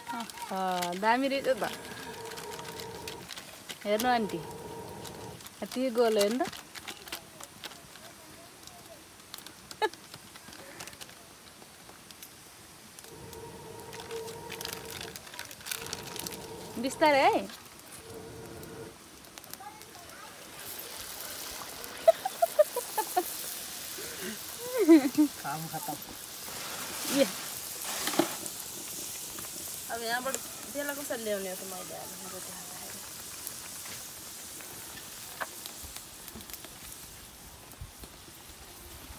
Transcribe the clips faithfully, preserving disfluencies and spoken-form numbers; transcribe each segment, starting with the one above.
अँ, दामी रहेछ त। हेर्नु आन्टी, यति गोलो हेर्नु त। बिस्तारै है। काम खतम। ये। अब यहाँबाट बेला कसरी ल्याउने हो त, मैले अब रोटी खाँदाखेरि।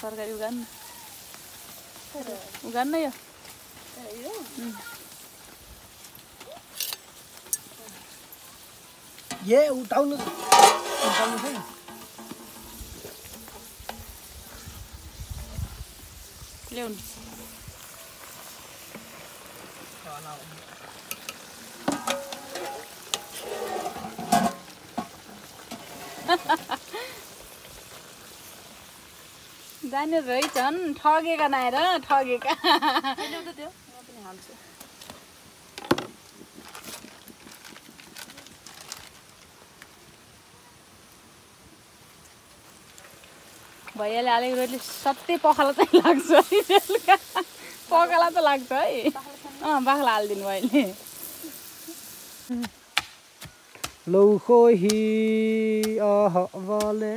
तरकारी उगार्न। उगार्न यो। यो? उम्। ये उठाउनु, उठाउनु है। ल्याउनु। जाने रहेछन्, ठगेका नआएर ठगेका। ल्याउ त त्यो, म पनि हाल्छु। भैयाले हालेको रोटीले सत्य पखाला चाहिँ लाग्छ है बेलुका। पखाला त लाग्छ है। अँ, बाख्रा हालिदिनु भैयाले। Lo khoi hi a hah va le,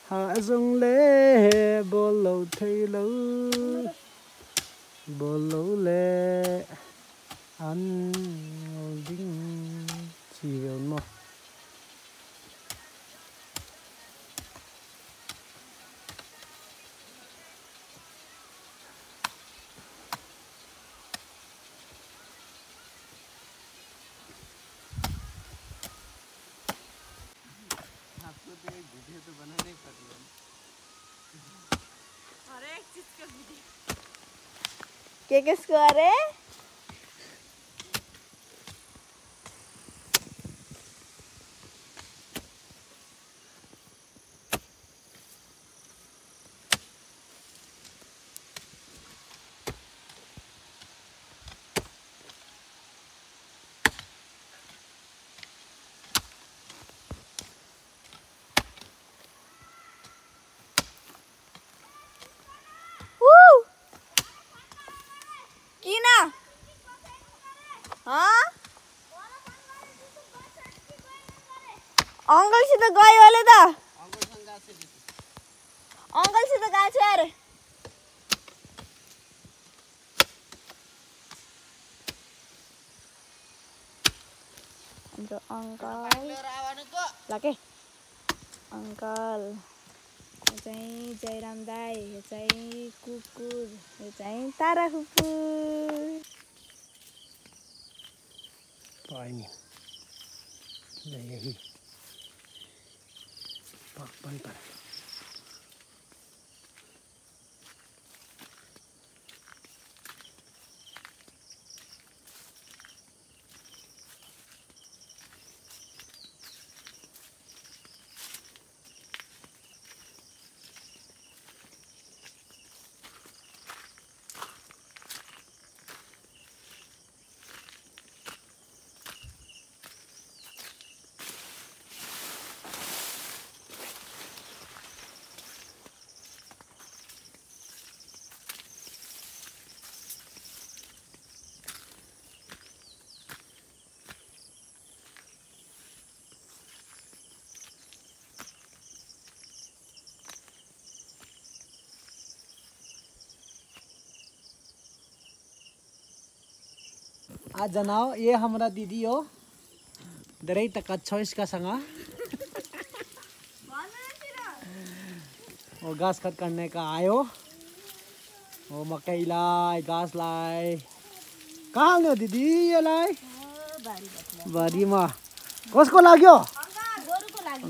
hah zong le bawl lou thei lou, bawl lou le an ngol ding chi ve un maw. आपको तो एक वीडियो तो बनाना ही पड़ेगा। हर एक चीज का वीडियो। के के स्कोर है? Woo! किन? हँ? अङ्कलसित गयो होला त। अङ्कलसित गएको छ अरे। हाम्रो अङ्कल। ल के? अङ्कल। यो चाहिँ जयराम दाई, यो चाहिँ कुकुर, यो चाहिँ तारा कुकुर। पानी। ले यही। पाक बन पर। आज जनाओ, ये हमरा दिदी हो। धेरै तक अच्छा इसका संगा। वो घास कट करने का आयो। वो मकई लाए, घास लाए। कहाँ लाने हो दिदी ये लाए? बारीमा। कसको लागि हो?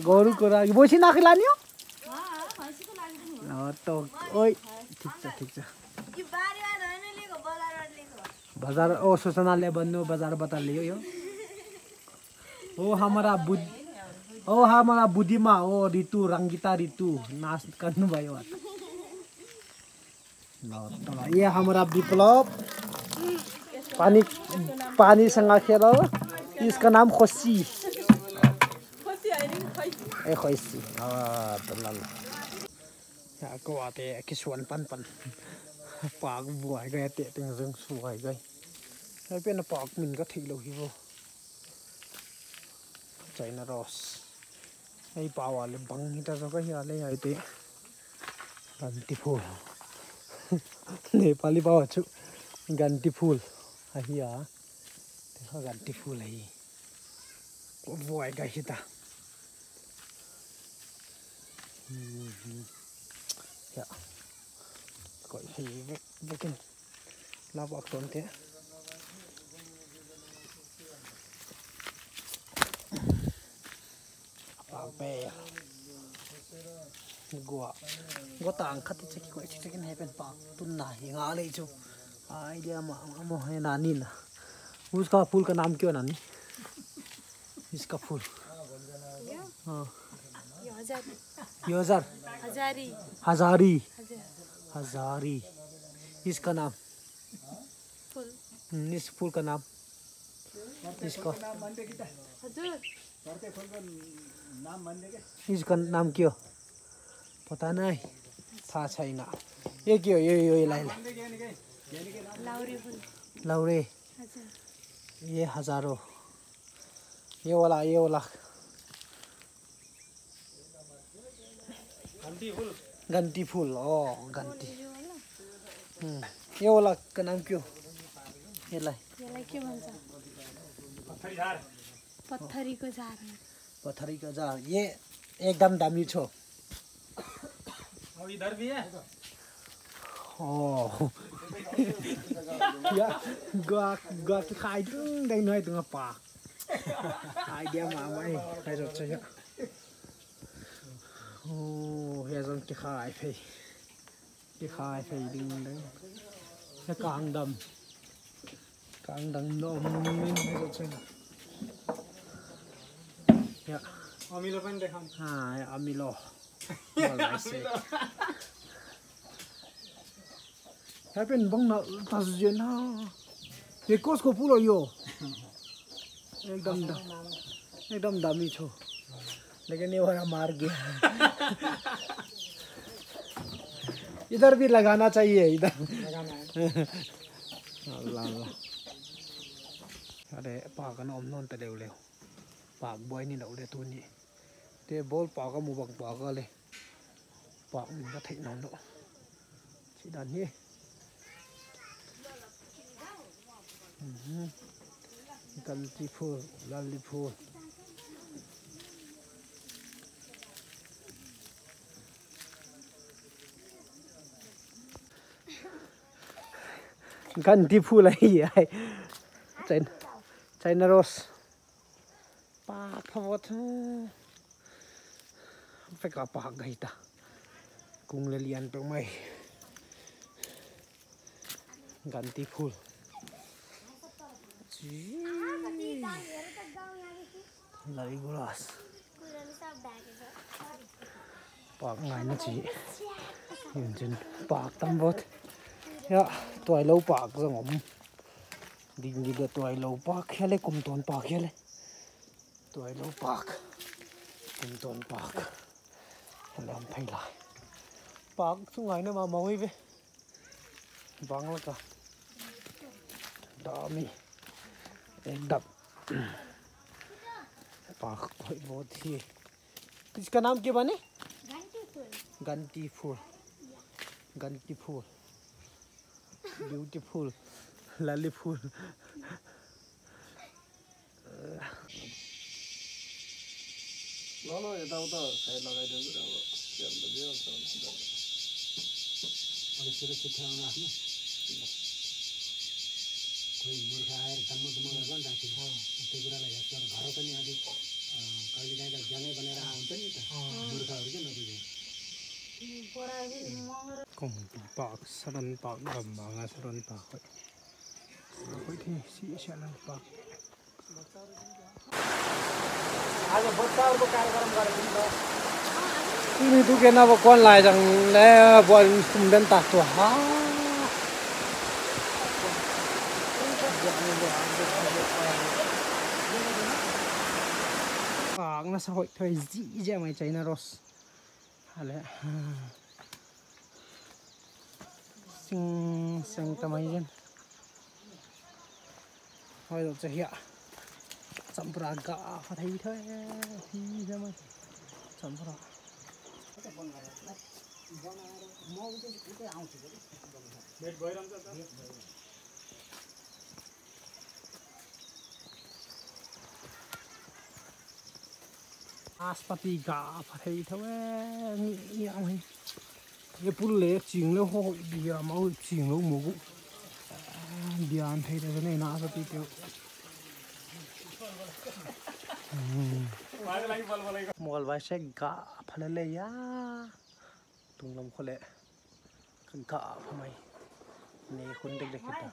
गोरुको लागि। बोसी नाखी लाने हो? अँ, त ओइ, ठिक छ, ठिक छ। बजार, ओ, सूचनाले बन्नु, बजार बता लियो यो। ओ, हमारा बुद-, ओ, हमारा बुद्धिमा, ओ, ऋतु, रंगीता ऋतु, नाच गर्नुभयो। ल, त ये हमारा विप्लव। पानी, पानी संग खेलो। इसका नाम खोसी। खोसी है, नहीं, खोसी। ए, खोसी। हाँ, तो लाल। Ya, ko ate kisuan panpan. Pak buai gai te ting zung suai gai. Hiai pen a pak min ka theilou hi vo. China rose. Hiai pau a leh bang hita zaw ka hia leh hiai te. Ganti phul. Nepali pau a chu. Ganti phul. Ahi a. Te kha ganti phul ahi. Ko buai gai hita. Hmm. Ya. Ko hi vek, vek in. La bak ton te. Pak pe. Gua. Gua tang khat chek ko chek chek in hiai pen pak tun na hi nga leh chu. Idea ma, ma mo hai na ni na. उसका फूल का नाम क्या नानी? इसका फूल। यो? हाँ। यो हजार। यो हजार? हजारी। हजारी। हजार। हजारी। इसका नाम? फूल। हम्म, इस फूल का नाम? इसका? हजुर। इसका नाम के हो? पता नहीं। थाहा छैन। यो के हो? यो, यो, यो, यसलाई, यसलाई। लाउरे फुल। लाउरे। हजुर। यो हजारो। यो वाला, यो वाला। घन्टी फुल। घन्टी फुल, अँ, घन्टी। यो वाला। हम्म। यो वालाको नाम के हो? यसलाई। यसलाई के भन्छ? पत्थरी झार। पत्थरीको झार। पत्थरीको झार। यो एकदम दामी छ। अब इधर भी है। Oh. Ya, gua, gua kikhai ding ding nuai tung a pak. Idea mahmah hi, khai zot sa ya. Oh, hiai zong kikhai phei. Kikhai phei ding ding. Hiai kangdam. Kangdam na om ning hiai zot sa ya. Ya. Amilo pen dekham. Ha, ya, amilo. Walai se. Hiai pen bang na ta zen na. Ye kos ko pulo yo. एकदम दम, एकदम दामी छ। लेकिन ये वाला मर गया। इधर भी लगाना चाहिए, इधर। लगाना है। अल्लाह, अल्लाह। अरे, पाक ना om non ta leu leu. Pak buai ni lou le tuni. Te ball pak a mu bang pak a le. Pak min ka theih nawn lou. Chi dan hi. Mhm. Ganti phul, lali phul. Ganti phul ahi ai. China, China rose. Pak pha vot. Fek a pak gai ta. Kung le lian peuhmah. Ganti phul. Chi. Lali grass. Pak ngaihna chi. Yin chin pak tam vot. Ya, tuailou pak zong om. Ding ding a tuailou pak hiai le, kum tawn pak hiai le. Tuailou pak. Kum tawn pak. Hiai le om phei lai. Pak chu ngaihna mahmah uh ve. Bang laka. Dami. Ekdam. Pak koi vot hi. इसका नाम क्या बने? घंटी फूल। घंटी फूल। घंटी फूल। Beautiful। Lali फूल। ल, ल, यताउता side लगाइदियो, अब के अन्त जे गर्छ, हुन्छ। अलिक सुरक्षित ठाउँमा राख्नु। कोही मूर्ख आएर डम्म डुम्म गर्ला नि राति। अँ। त्यो कुरालाई हेर्छ, घर पनि अलिक, अँ, कहिलेकाहीँ त ज्ञानै बनाएर आएको हुन्छ नि त। अँ। मूर्खहरू के नबुझ्ने। Kong pak saran pak gam manga saran pak. Koi thi si saran pak. Ini tu kena ba kuan lai jang le buat instrumen tak tu ha. Kak na sa hoih thei zi zi mai China rose. Ale. Sing sing tamai jen. Hoi lo che hia. Champra ga pha thei thei. Hi ja mai. Champra. Naspati ga pha thei thou e, mi, mi ang hi. Ye pul le ching le ho dia mau ching lo mo gu. Dian thei thou ne naspati teu. Hmm. Mual vai se ga pha le le ya. Tunglam khole. Kan ga pha mai. Ne khun dek dek kita.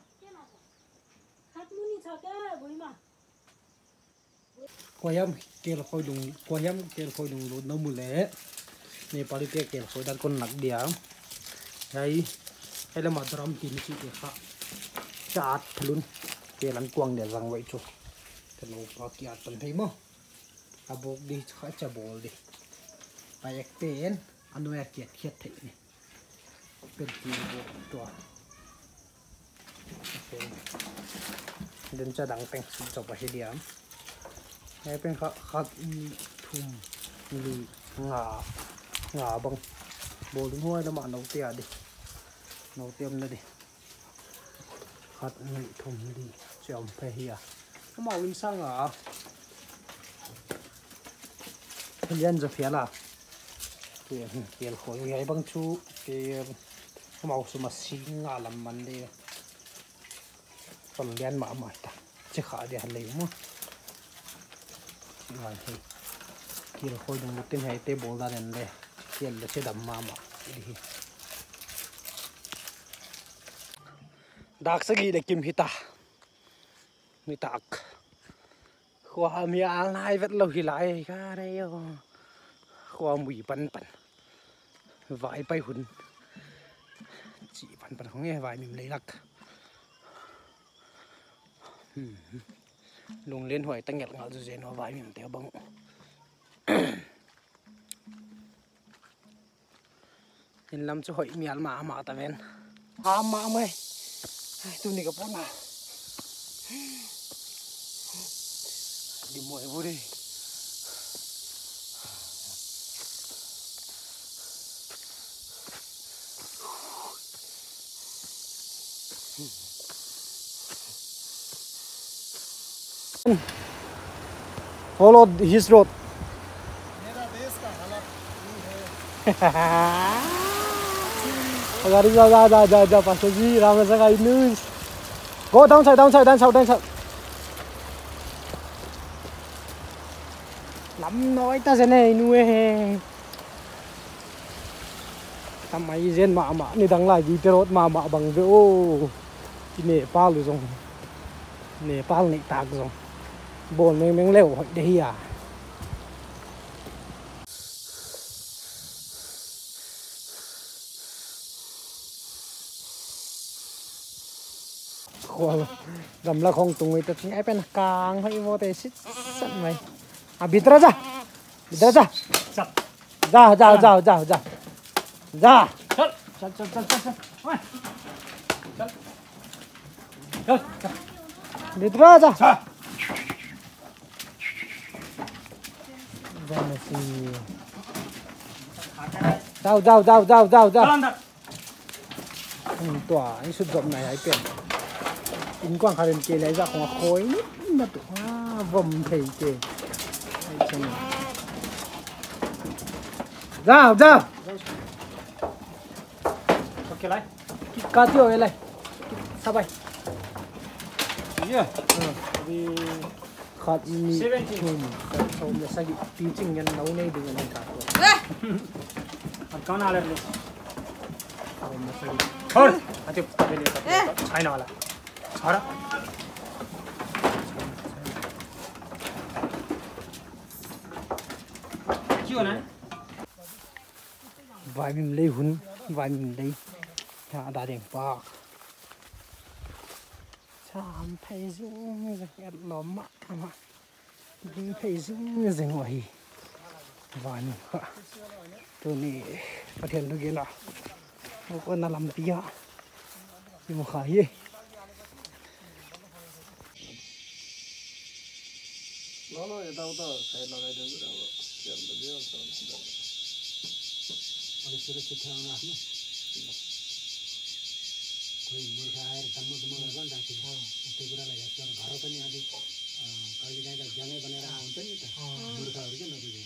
Khat muni chate boima. Kuayam kel khoi dung, kuayam kel khoi dung lut na mu le. Nepali te kel khoi dan kon nak dia. Hei, hei le ma drum tin chi te kha. Chat thalun. Kel an kuang dia zang wai chu. Te no pa kiat tan thei mo. A bok di kha cha bol di. Pa ek pen, a nuai a kiat khiat thei ni. Pen ti bok tua. Pen. Den cha dang pen sut chop ahi diam. Hei pen kha, khat, ni, thum, li, nga, nga bang. Bol dun huai lama nou te a di. Nou te om na di. Khat, ni, thum, li, chiam phe hi a. Amau in sang a. Lian za phial a. Kel, kel khoi hiai bang chu, kel. Amau sum a sing a lam man de. Tol lian mahmah ta. Che kha dia lei mo. Ngai hi. Kel khoi dung tin hiai te bol dan en le. Kel le che dam mahmah. Di hi. Dak sagih le kim hita. Nitak. Khua mi al nai vet lou hi lai ka re yo. Khua mui pan pan. Vai pai hun. Chi pan pan khong e vai mim lei lak. Hmm. Lunglen huai tangel ngal zu zen vai mim te bang. In lam chu hoih mial mahmah ta ven. Ha mahmah e. Ai, tuni ka pawt na. Di moi bu di. Follow his road. मेरा देश का हालत ये है। गाडी जा, जा, जा, जा, जा, पास्टर जी, राम्रो जग्गा हिँड्नुस्। Go down side, down side, down side, down side. Lam noi ta zen e, nu e. Tamai zen mahmah, nidang lai gi te road mahmah bang ve o. Chi Nepal u zong. Nepal neih tak zong. Bawl mengmeng leh hoih de hi a. Khua gamla khong tung i ta chi ai pen kang hoih mo te sit san mai. A bitra za. Bitra za. Za, za, za, za, za. Za. चल, चल, चल, चल, चल, चल। ओए। चल। चल, चल। Bitra za. जा। Za na si. जाओ, जाओ, जाओ, जाओ, जाओ, जाओ। चल अंदर। Hmm, tua, i sut zom nai ai pen. Innkuan khat in ke lai za khong a khoi ni na tu. Ah, vom thei ke. Ai chang. Za, za. Okay, lai. Ka tio e lai. Sabai. Yeah. Hmm. Khat ni seventeen. Thum, khat sawm le sagih, pi ching ngen lo nei ding a nei ta tua. Eh! At kau na le le. Sawm le sagih. Hor! Ati, ati le, ati le. Eh! China wala. Hora. Kyo na? Vaimim lei hun, vaimim lei. Ha, da ding pa. Tam phei zing zing, et lawm mahmah. Ding phei zing zing ahi. Van kha. Tuni Pathian thugen a, kona lampi ah i mu kha hi. Lo lo, ye tau tau, side लगाइदियो, अब क्या बोल दिया उसको। अभी सुरक्षित है ना आपने? कोई मुर्गा आएर तम्बू तुम्बू लगा डाके। हाँ। त्यो कुरालाई हेर्छ, घर पनि अझै, अँ, कहिले काहीँ त जनै बनाएर आउँछ नि त। हाँ। मुर्गाहरू के नबुझे।